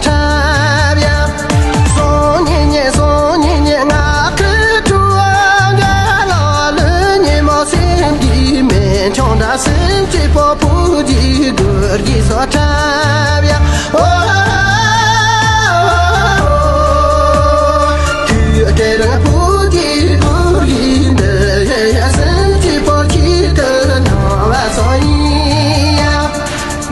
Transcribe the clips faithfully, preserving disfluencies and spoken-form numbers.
འཁྲབ་ཡ། སོང་ཉིན་ཉིན་སོང་ཉིན་ཉིན་ང་ཁུ་ཁྲུ་འགའ་ལ་ལུ་ཉི་མ་སེམས་ཀྱི་མེ་ཆུང་འདྲ་སེམས་ཀྱི་པོ་ཕུ་གྱི་གུར་གྱི་སོ་འཁྲབ་ཡ། ཨོ། དུས་དེ་རིང་ཕུ་གྱི་གུར་གྱི་འདི་ཡ་སེམས་ཀྱི་པོ་ཁྱི་ཁུ་ནང་བ་སོ་ཡིན་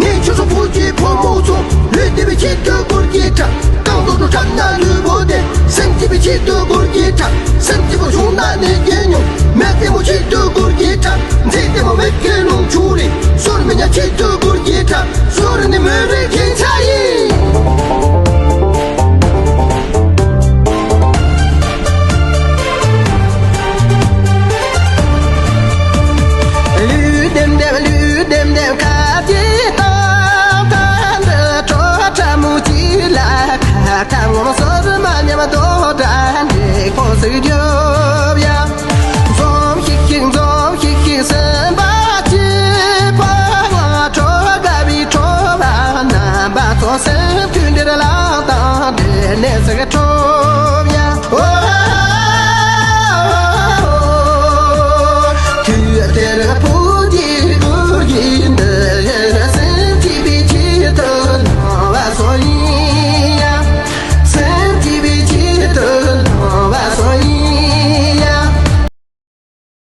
ཡ། ངས་ཁྱོད་ཚོ་བོད་ཀྱི་ཕོ་མོ་ཚོ་ལུས་བདེ་བའི་ཆེད་དུ་སྒོར་གྱི་ཁྲག་རྐང་རྡོག་ཏུ་འཁྲབ་ན་ལུས་པོ་བདེ། སེམས་སྐྱིད་པའི་ཆེད་དུ་སྒོར་གྱི་ཁྲག་སེམས་སྐྱིད་པོ་བྱུང་ན་ནད་ཀྱིས་ཉུང་། མི་ལྟད་མོ་ཆེད་དུ་སྒོར་གྱི་ཁྲག་མཛེས་ལྟད་མོ་མིག་གི་རླུང་འཕྱུར་རེད། སོར་མི་ཉག་ཆེད་དུ།